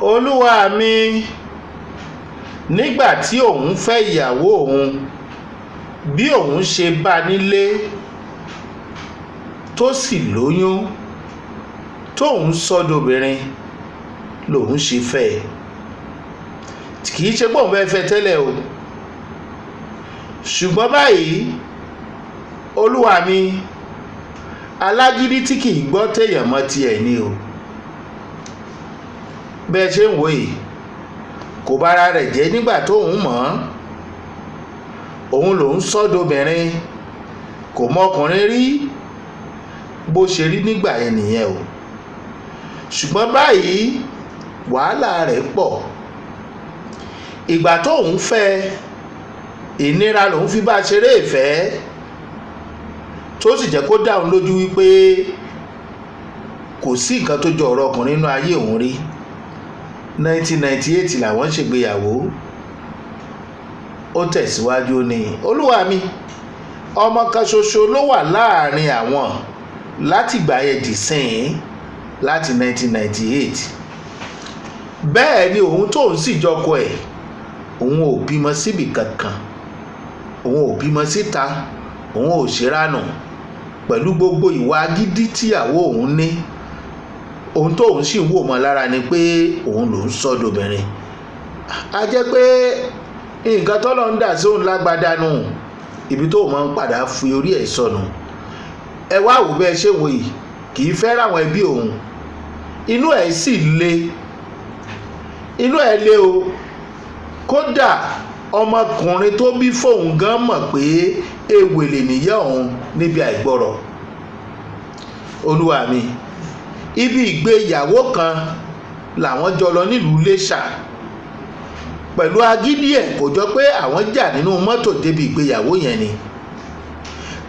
Olúwa mi, nígbà tí òun fẹ́ ìyàwó òun, bí òun ṣe bá nílé tó sì lóyún tóun sọ́dọ̀bìnrin lòun ṣe fẹ́ ẹ. Kì í ṣe pé òun fẹ́ fẹ́ tẹ́lẹ̀ o, ṣùgbọ́n báyìí, olúwa mi, alágídí tí kì í gbọ́ téèyàn mọ́ tiẹ̀ ni o. Bẹ́ẹ̀ ṣe ń wò yìí, kò bára rẹ̀ jẹ́ nígbà tóun mọ̀ ọ́n. Òun lòún sọ́dọ̀bìnrin, kò mọkùnrin rí, bó ṣe rí nígbà yẹn nìyẹn o. Ṣùgbọ́n báyìí, wàhálà rẹ̀ pọ̀. Ìgbà tóun fẹ́, ìnira lòun fi bá ṣeré ìfẹ́, tó sì jẹ́ kó dá òun lójú wípé kò sí nǹkan tó jọ ọ̀rọ̀ ọkùnrin nínú ayé òun rí. 1998 làwọn ṣègbéyàwó. Ó tẹ̀síwájú ní, olúwa mi, ọmọ kan ṣoṣo ló wà láàrin àwọn látìgbà yẹn dì sìn, láti 1998. Bẹ́ẹ̀ ni òun tóun sì jọkọ ẹ̀, òun ò bímọ síbì kankan, òun ò bímọ síta, òun ò ṣèrànù. Pẹ̀lú gbogbo ìwà agídí tíyàwó òun ní, ohun tóun sì ń wò mọ́ lára ni pé òun lòún sọ́dọ̀bìnrin. A jẹ́ pé nǹkan tọ́lọ́ ń dà sí òun lágbádá nù, ibi tó máa ń padà fi orí ẹ̀ sọnù. Ẹ wá wò bẹ́ẹ̀ ṣé wò yìí, kì í fẹ́ ráwọn ẹbí òun. Inú ẹ̀ sì le, inú ẹ̀ le o. Kódà ọmọkùnrin tó bí fóun gan mọ̀ pé ewèlè nìyá òun níbi àìgbọ́rọ̀. Olúwa mi, ibi ìgbéyàwó kan làwọn jọ lọ nílùú Iléṣà. Pẹ̀lú agídí ẹ̀, kò jọ pé àwọn jà nínú mọ́tò débi ìgbéyàwó yẹn ni.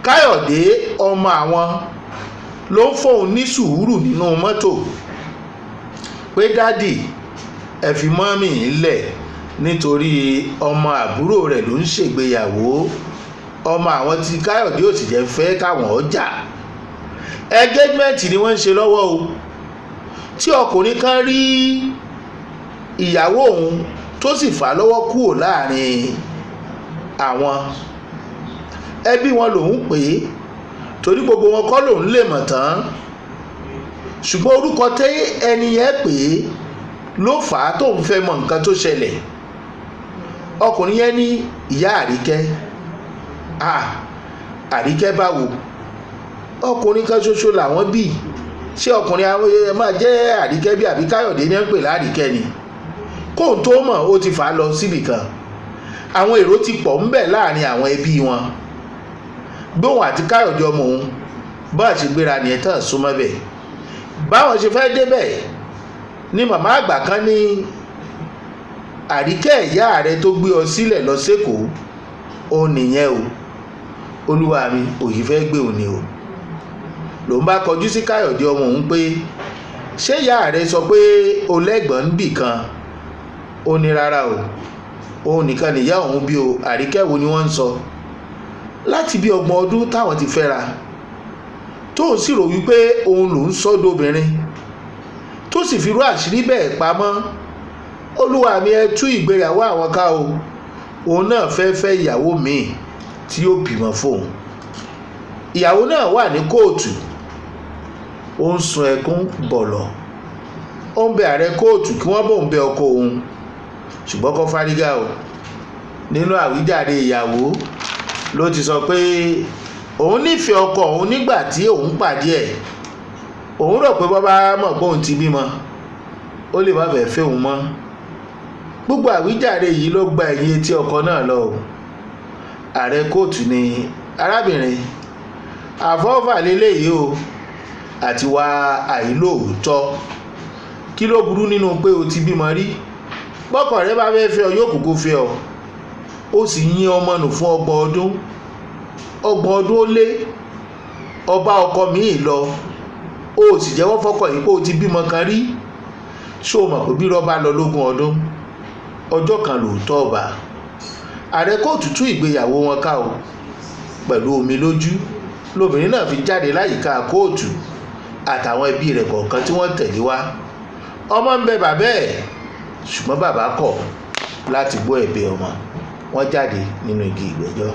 Káyọ̀dé ọmọ àwọn ló ń fóun ní sùúrù nínú mọ́tò pé, "Daddy, ẹ fi mummy lẹ̀, nítorí ọmọ àbúrò rẹ̀ ló ń ṣègbéyàwó." Ọmọ àwọn tí Káyọ̀dé ò sì jẹ́ fẹ́ káwọn ọjà. Engagement ni wọ́n ń ṣe lọ́wọ́ o, tí ọkùnrin kan rí ìyàwó òun tó sì fà á lọ́wọ́ kúrò láàrin àwọn ẹbí wọn. Lòun pè é, torí gbogbo wọn kọ́ lòun lè mọ̀ tán, ṣùgbọ́n orúkọ tẹ́ ẹni yẹn pè é ló fà á tóun fẹ́ mọ nǹkan tó ṣẹlẹ̀. Ọkùnrin yẹn ní ìyá Àríkẹ́. Ah, Àríkẹ́ báwo? Ọkùnrin kan ṣoṣo làwọn bí. Ṣé ọkùnrin àwọn ẹ máa jẹ́ Àríkẹ́ bí, àbí Káyọ̀dé ní ń pè láríkẹ́ ni? Kóun tó mọ̀, ó ti fà á lọ síbì kan. Àwọn èrò ti pọ̀ ńbẹ̀ láàrin àwọn ẹbí wọn. Gbóhùn àti Káyọ̀dé ọmọ òun bá ṣe gbéra nìyẹn tán súnmọ́ bẹ̀. Báwọn ṣe fẹ́ débẹ̀ ní màmá àgbà kan ní, "Àríkẹ́ ìyá rẹ tó gbé ọ sílẹ̀ lọ sékòó, òun nìyẹn o." Olúwa mi, òyì fẹ́ gbé òun ni o. Lòun bá kọjú sí Káyọ̀dé ọmọ òun pé, "Ṣé ìyá rẹ sọ pé o lẹ́gbọ̀n níbì kan?" Ó ní rárá o, òun nìkan nìyá òun bí o. Àríkẹ́ wo ni wọ́n ń sọ? Láti bí 30 ọdún táwọn ti fẹ́ra, tóun sì rò wípé òun lòún sọ́dọ̀ obìnrin, tó sì fi rú àṣírí bẹ́ẹ̀ pamọ́. Olúwa mi, ẹ tú ìgbéyàwó àwọn ká o. Òun náà fẹ́ fẹ́ ìyàwó míì tí yóò bímọ fóun. Ìyàwó náà wà ní kóòtù, ó ń sun ẹkún bọ̀lọ̀, ó ń bẹ ààrẹ kóòtù kí wọ́n bóun bẹ ọkọ òun, ṣùgbọ́n kó fárígá o. Nínú àwíjàre ìyàwó ló ti sọ pé òun nífẹ̀ẹ́ ọkọ òun. Nígbà tí òun pàdé ẹ̀, òun rò pé bọ́bá mọ̀ pé òun ti bímọ, ó lè má fẹ́ẹ́ fẹ́ òun mọ́. Gbogbo àwíjàre yìí ló gba ẹ̀yìn etí ọkọ náà lọ o. Ààrẹ kóòtù ní, "Arábìnrin, àfọwọ́fà lélẹ́yìí o àti wá àìlóòótọ́. Kí ló burú nínú pé o ti bímọ rí? Bọ́kọ rẹ bá fẹ́ fẹ́ ọ, yóò kúkú fẹ́ ọ. Ó sì yín ọmọ nù fún 30 ọdún, 30 ọdún ó lé. Ọba ọkọ míì lọ, ó sì jẹ́wọ́ fọ́kọ yìí pé o ti bímọ kan rí. Ṣó o mọ̀ pé bí rọ́bà lọ lógún ọdún, ọjọ́ kan lóòótọ́ ọba?" Ààrẹ kóòtù tú ìgbéyàwó wọn ká o. Pẹ̀lú omi lójú lobìnrin náà fi jáde láyìíká kóòtù àtàwọn ẹbí rẹ̀ kọ̀ọ̀kan tí wọ́n tẹ̀lé wá. Ọmọ ń bẹ bàbá ẹ̀. Ṣùgbọ́n bàbá kọ̀ láti gbọ́ ẹ̀bẹ̀ ọmọ. Wọ́n jáde nínú igi ìgbẹ́jọ́.